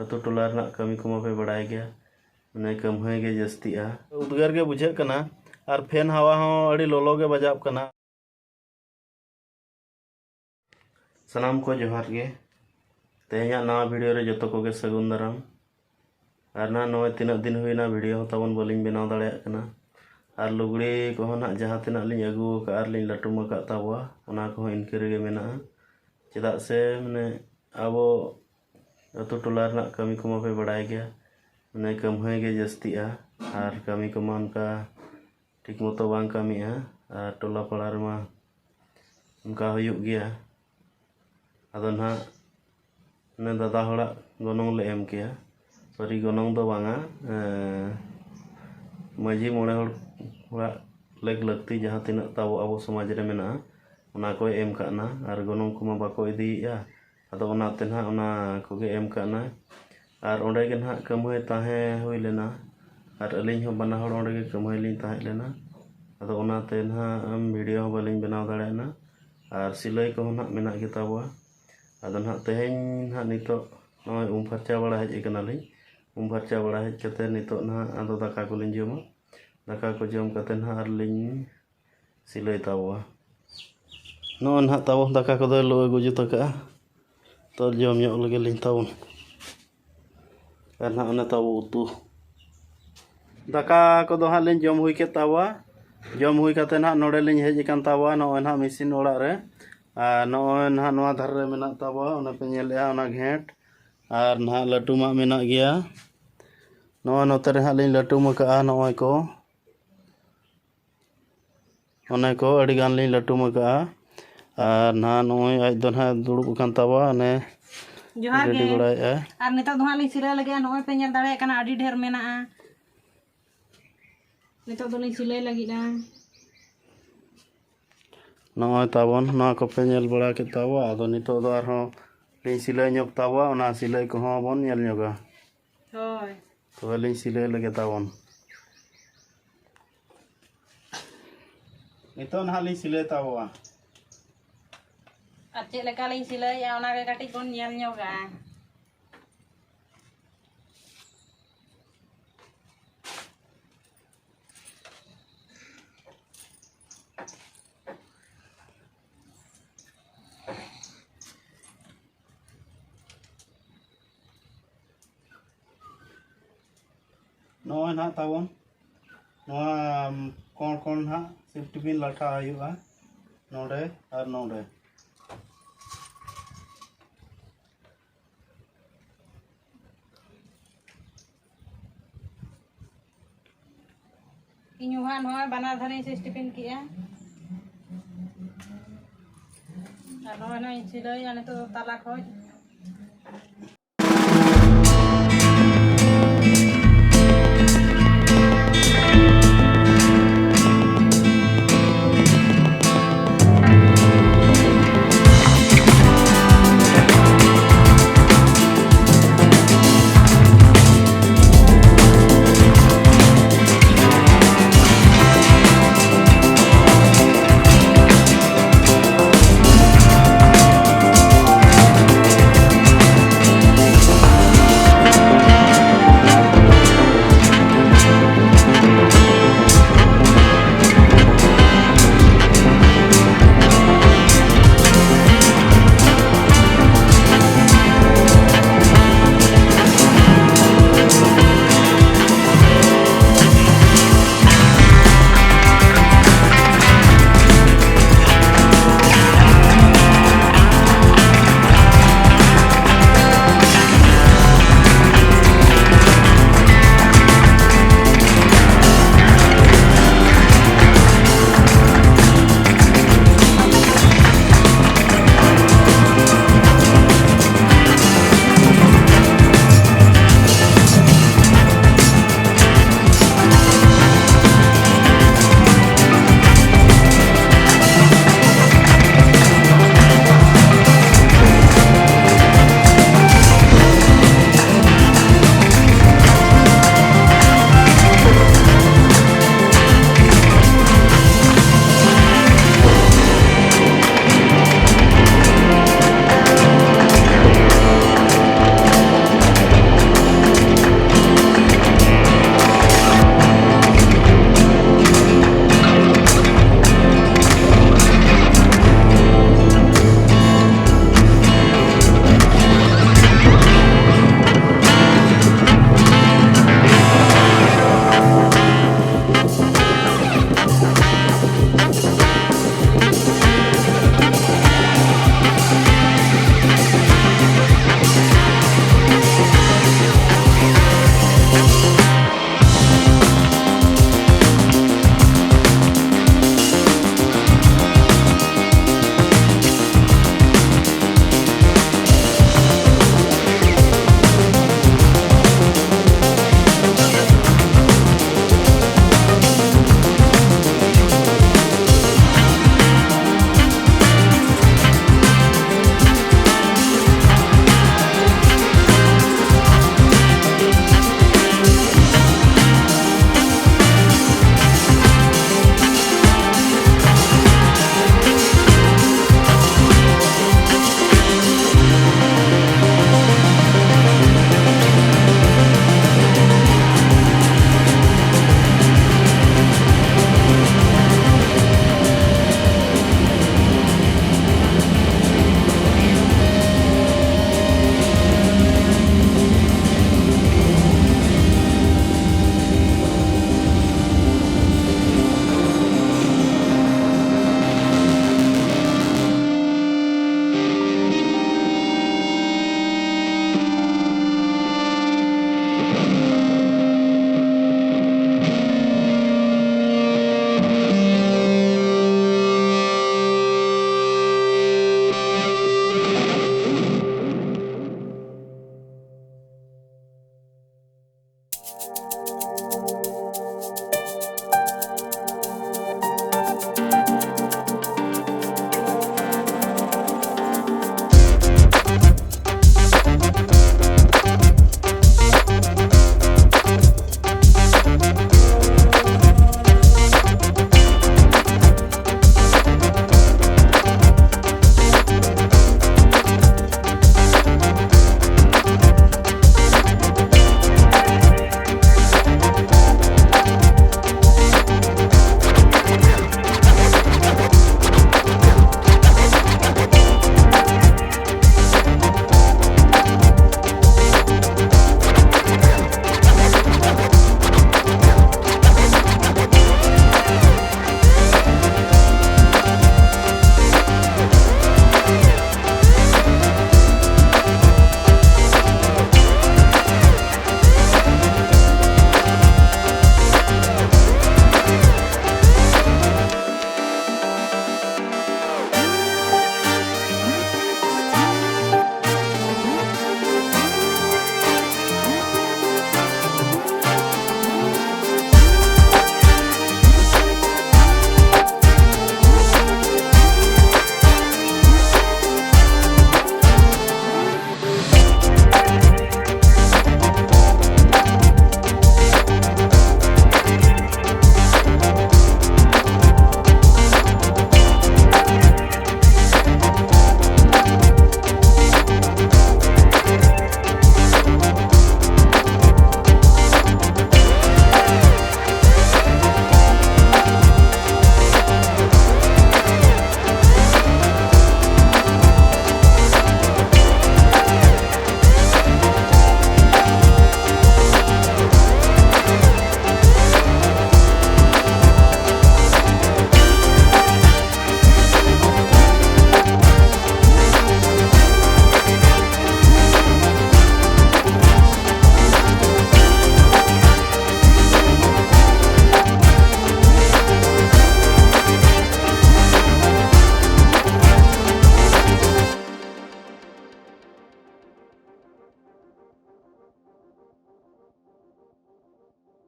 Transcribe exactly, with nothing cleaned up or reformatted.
ᱟᱹᱛᱩ ᱴᱚᱞᱟ ᱨᱮᱱᱟᱜ ᱠᱟᱹᱢᱤ ᱠᱚᱢᱟ ᱯᱮ ᱵᱟᱲᱟᱭ ᱜᱮᱭᱟ, ᱢᱟᱱᱮ ᱠᱟᱹᱢᱦᱟᱹᱭ ᱜᱮ ᱡᱟᱹᱥᱛᱤᱜᱼᱟ᱾ ᱩᱫᱽᱜᱟᱹᱨ ᱜᱮ ᱵᱩᱡᱷᱟᱹᱜ ᱠᱟᱱᱟ ᱟᱨ ᱯᱷᱮᱱ ᱦᱟᱣᱟ ᱦᱚᱸ ᱟᱹᱰᱤ ᱞᱚᱞᱚ ᱜᱮ ᱵᱟᱡᱟᱜ ᱠᱟᱱᱟ᱾ ᱥᱟᱱᱟᱢ ᱠᱚ ᱡᱚᱦᱟᱨ ᱜᱮ᱾ ᱛᱮᱦᱮᱧᱟᱜ ᱱᱟᱣᱟ ᱵᱷᱤᱰᱤᱭᱳ ᱨᱮ ᱡᱚᱛᱚ ᱠᱚᱜᱮ ᱥᱟᱹᱜᱩᱱ ᱫᱟᱨᱟᱢ᱾ ᱟᱨ ᱱᱟᱦᱟᱜ ᱱᱚᱜᱼᱚᱭ ᱛᱤᱱᱟᱹᱜ ᱫᱤᱱ ᱦᱩᱭᱱᱟ ᱵᱷᱤᱰᱤᱭᱳ ᱦᱚᱸ ᱛᱟᱵᱚᱱ ᱵᱟᱹᱞᱤᱧ ᱵᱮᱱᱟᱣ ᱫᱟᱲᱮᱭᱟᱜ ᱠᱟᱱᱟ᱾ ᱟᱨ ᱞᱩᱜᱽᱲᱤ ᱠᱚᱦᱚᱸ ᱱᱟᱦᱟᱜ ᱡᱟᱦᱟᱸ ᱛᱤᱱᱟᱹᱜ ᱞᱤᱧ ᱟᱹᱜᱩ ᱟᱠᱟᱫ ᱟᱨ ᱞᱤᱧ ᱞᱟᱹᱴᱩᱢ ᱟᱠᱟᱫ ᱛᱟᱵᱚᱣᱟ, ᱚᱱᱟ ᱠᱚᱦᱚᱸ ᱤᱱᱠᱟᱹ ᱨᱮᱜᱮ ᱢᱮᱱᱟᱜᱼᱟ᱾ ᱪᱮᱫᱟᱜ ᱥᱮ ᱢᱟᱱᱮ ᱟᱵᱚ ᱟᱹᱛᱩ ᱴᱚᱞᱟ ᱨᱮᱱᱟᱜ ᱠᱟᱹᱢᱤ ᱠᱚᱢᱟ ᱯᱮ ᱵᱟᱲᱟᱭ ᱜᱮᱭᱟ, ᱢᱟᱱᱮ ᱠᱟᱹᱢᱦᱟᱹᱭ ᱜᱮ ᱡᱟᱹᱥᱛᱤᱜᱼᱟ᱾ ᱟᱨ ᱠᱟᱹᱢᱤ ᱠᱚᱢᱟ ᱚᱱᱠᱟ ᱴᱷᱤᱠ ᱢᱚᱛᱚ ᱵᱟᱝ ᱠᱟᱹᱢᱤᱜᱼᱟ᱾ ᱟᱨ ᱴᱚᱞᱟ ᱯᱟᱲᱟ ᱨᱮᱢᱟ ᱚᱱᱠᱟ ᱦᱩᱭᱩᱜ ᱜᱮᱭᱟ᱾ ᱟᱫᱚ ᱱᱟᱦᱟᱜ ᱚᱱᱮ ᱫᱟᱫᱟ ᱦᱚᱲᱟᱜ ᱜᱚᱱᱚᱝ ᱞᱮ ᱮᱢ ᱠᱮᱭᱟ᱾ ᱥᱚᱨᱤ, ᱜᱚᱱᱚᱝ ᱫᱚ ᱵᱟᱝᱟ, ᱮᱸ, ᱢᱟᱹᱡᱷᱤ ᱢᱚᱬᱮ ᱦᱚᱲ ᱦᱚᱲᱟᱜ ᱞᱮᱠ ᱞᱟᱹᱠᱛᱤ ᱡᱟᱦᱟᱸ ᱛᱤᱱᱟᱹᱜ ᱛᱟᱵᱚ ᱟᱵᱚ ᱥᱚᱢᱟᱡᱽ ᱨᱮ ᱢᱮᱱᱟᱜᱼᱟ, ᱚᱱᱟ ᱠᱚᱭ ᱮᱢ ᱠᱟᱜ ᱱᱟ᱾ ᱟᱨ ᱜᱚᱱᱚᱝ ᱠᱚᱢᱟ ᱵᱟᱠᱚ ᱤᱫᱤᱭᱮᱫᱼᱟ, ᱟᱫᱚ ᱚᱱᱟᱛᱮ ᱱᱟᱦᱟᱜ ᱚᱱᱟ ᱠᱚᱜᱮ ᱮᱢ ᱠᱟᱜ ᱱᱟ᱾ ᱟᱨ ᱚᱸᱰᱮ ᱜᱮ ᱱᱟᱦᱟᱜ ᱠᱟᱹᱢᱦᱟᱹᱭ ᱛᱟᱦᱮᱸ ᱦᱩᱭ ᱞᱮᱱᱟ᱾ ᱟᱨ ᱟᱹᱞᱤᱧ ᱦᱚᱸ ᱵᱟᱱᱟ ᱦᱚᱲ ᱚᱸᱰᱮ ᱜᱮ ᱠᱟᱹᱢᱦᱟᱹᱭ ᱞᱤᱧ ᱛᱟᱦᱮᱸ ᱞᱮᱱᱟ᱾ ᱟᱫᱚ ᱚᱱᱟᱛᱮ ᱱᱟᱦᱟᱜ ᱵᱷᱤᱰᱤᱭᱳ ᱦᱚᱸ ᱵᱟᱹᱞᱤᱧ ᱵᱮᱱᱟᱣ ᱫᱟᱲᱮᱭᱟᱜᱼᱟ᱾ ᱟᱨ ᱥᱤᱞᱟᱹᱭ ᱠᱚᱦᱚᱸ ᱱᱟᱦᱟᱜ ᱢᱮᱱᱟᱜ ᱜᱮᱛᱟ ᱵᱚᱣᱟ᱾ ᱟᱫᱚ ᱱᱟᱦᱟᱜ ᱛᱮᱦᱮᱧ ᱱᱟᱦᱟᱜ ᱱᱤᱛᱚᱜ ᱱᱚᱜᱼᱚᱭ ᱩᱢ ᱯᱷᱟᱨᱪᱟ ᱵᱟᱲᱟ ᱦᱮᱡ ᱟᱠᱟᱱᱟᱞᱤᱧ᱾ ᱩᱢ ᱯᱷᱟᱨᱪᱟ ᱵᱟᱲᱟ ᱦᱮᱡ ᱠᱟᱛᱮ ᱱᱤᱛᱚᱜ ᱱᱟᱦᱟᱜ ᱟᱫᱚ ᱫᱟᱠᱟ ᱠᱚᱞᱤᱧ ᱡᱚᱢᱟ᱾ ᱫᱟᱠᱟ ᱠᱚ ᱡᱚᱢ ᱠᱟᱛᱮ ᱱᱟᱦᱟᱜ ᱟᱨᱞᱤᱧ ᱥᱤᱞᱟᱹᱭ ᱛᱟᱵᱚᱣᱟ᱾ ᱱᱚᱜᱼᱚᱭ ᱱᱟᱦᱟᱜ ᱛᱟᱵᱚ ᱫᱟᱠᱟ ᱠᱚᱫᱚᱭ ᱞᱩ ᱟᱹᱜᱩ ᱡᱩᱛ ᱟᱠᱟᱜᱼᱟ᱾ ᱛᱚ ᱡᱚᱢ ᱧᱚᱜ ᱞᱮᱜᱮ ᱞᱤᱧ ᱛᱟᱵᱚᱱ᱾ ᱟᱨ ᱱᱟᱦᱟᱜ ᱚᱱᱮ ᱛᱟᱵᱚ ᱩᱛᱩ᱾ ᱫᱟᱠᱟ ᱠᱚᱫᱚ ᱦᱟᱸᱜ ᱞᱤᱧ ᱡᱚᱢ ᱦᱩᱭ ᱠᱮᱫ ᱛᱟᱵᱚᱣᱟ᱾ ᱡᱚᱢ ᱦᱩᱭ ᱠᱟᱛᱮ ᱱᱟᱦᱟᱜ ᱱᱚᱰᱮ ᱞᱤᱧ ᱦᱮᱡ ᱟᱠᱟᱱ ᱛᱟᱵᱚᱣᱟ, ᱱᱚᱜᱼᱚᱭ ᱱᱟᱦᱟᱜ ᱢᱮᱥᱤᱱ ᱚᱲᱟᱜ ᱨᱮ᱾ ᱟᱨ ᱱᱚᱜᱼᱚᱭ ᱱᱟᱦᱟᱜ ᱱᱚᱣᱟ ᱫᱷᱟᱨᱮ ᱨᱮ ᱢᱮᱱᱟᱜ ᱛᱟᱵᱚᱣᱟ, ᱚᱱᱮ ᱯᱮ ᱧᱮᱞᱮᱜᱼᱟ ᱚᱱᱟ ᱜᱷᱮᱸᱴ᱾ ᱟᱨ ᱱᱟᱦᱟᱜ ᱞᱟᱹᱴᱩᱢᱟᱜ ᱢᱮᱱᱟᱜ ᱜᱮᱭᱟ᱾ ᱱᱚᱜᱼᱚᱭ ᱱᱚᱛᱮ ᱨᱮ ᱦᱟᱸᱜ ᱞᱤᱧ ᱞᱟᱹᱴᱩᱢ ᱟᱠᱟᱜᱼᱟ ᱱᱚᱜᱼᱚᱭ ᱠᱚ᱾ ᱚᱱᱮ ᱠᱚ ᱟᱹᱰᱤ ᱜᱟᱱ ᱞᱤᱧ ᱞᱟᱹᱴᱩᱢ ᱟᱠᱟᱜᱼᱟ᱾ ᱟᱨ ᱱᱟᱦᱟᱜ ᱱᱚᱜᱼᱚᱭ ᱟᱡ ᱫᱚ ᱱᱟᱦᱟᱜ ᱫᱩᱲᱩᱵ ᱟᱠᱟᱱ ᱛᱟᱵᱚᱣᱟ, ᱚᱱᱮ ᱡᱚᱦᱟᱨ ᱨᱮᱰᱤ ᱜᱮ᱾ ᱵᱟᱲᱟᱭᱮᱫᱼᱟᱭ᱾ ᱟᱨ ᱱᱤᱛᱚᱜ ᱫᱚ ᱦᱟᱸᱜ ᱞᱤᱧ ᱥᱤᱞᱟᱹᱭ ᱞᱟᱹᱜᱤᱫᱼᱟ᱾ ᱱᱚᱜᱼᱚᱭ ᱯᱮ ᱧᱮᱞ ᱫᱟᱲᱮᱭᱟᱜ ᱠᱟᱱᱟ, ᱟᱹᱰᱤ ᱰᱷᱮᱨ ᱢᱮᱱᱟᱜᱼᱟ᱾ ᱱᱤᱛᱚᱜ ᱫᱚᱞᱤᱧ ᱥᱤᱞᱟᱹᱭ ᱞᱟᱹᱜᱤᱫᱼᱟ᱾ ᱱᱚᱜᱼᱚᱭ ᱛᱟᱵᱚᱱ ᱱᱚᱣᱟ ᱠᱚᱯᱮ ᱧᱮᱞ ᱵᱟᱲᱟ ᱠᱮᱫ ᱛᱟᱵᱚᱣᱟ, ᱟᱫᱚ ᱱᱤᱛᱚᱜ ᱫᱚ ᱟᱨᱦᱚᱸ ᱞᱤᱧ ᱥᱤᱞᱟᱹᱭ ᱧᱚᱜ ᱛᱟᱵᱚᱣᱟ, ᱚᱱᱟ ᱥᱤᱞᱟᱹᱭ ᱠᱚᱦᱚᱸ ᱵᱚᱱ ᱧᱮᱞ ᱧᱚᱜᱟ᱾ ᱦᱳᱭ᱾ ᱛᱚᱵᱮ ᱞᱤᱧ ᱥᱤᱞᱟᱹᱭ ᱞᱮᱜᱮ ᱛᱟᱵᱚᱱ᱾ ᱱᱤᱛᱚᱜ ᱱᱟᱦᱟᱜ ᱞᱤᱧ ᱥᱤᱞᱟᱹᱭ ᱛᱟᱵᱚᱣᱟ᱾ ᱟᱨ ᱪᱮᱫ ᱞᱮᱠᱟ ᱞᱤᱧ ᱥᱤᱞᱟᱹᱭᱮᱜᱼᱟ, ᱚᱱᱟ ᱜᱮ ᱠᱟᱹᱴᱤᱡ ᱵᱚᱱ ᱧᱮᱞ ᱧᱚᱜᱟ᱾ ᱱᱚᱜᱼᱚᱭ ᱱᱟᱦᱟᱜ ᱛᱟᱵᱚᱱ ᱱᱚᱣᱟ ᱠᱚᱬ ᱠᱚᱬ ᱱᱟᱦᱟᱜ ᱥᱤᱯᱴᱤ ᱯᱤᱱ ᱞᱟᱴᱷᱟ ᱦᱩᱭᱩᱜᱼᱟ, ᱱᱚᱰᱮ ᱟᱨ ᱱᱚᱰᱮ᱾ ᱤᱧ ᱦᱚᱸ ᱦᱟᱸᱜ ᱱᱚᱜᱼᱚᱭ ᱵᱟᱱᱟᱨ ᱫᱷᱟᱨᱮᱧ ᱥᱤᱥᱴᱤ ᱯᱤᱱ ᱠᱮᱜᱼᱟ᱾ ᱟᱨ ᱱᱚᱜᱼᱚᱭ ᱱᱚᱜᱼᱚᱭ ᱤᱧ ᱥᱤᱞᱟᱹᱭᱟ ᱱᱤᱛᱚᱜ ᱫᱚ ᱛᱟᱞᱟ ᱠᱷᱚᱡ᱾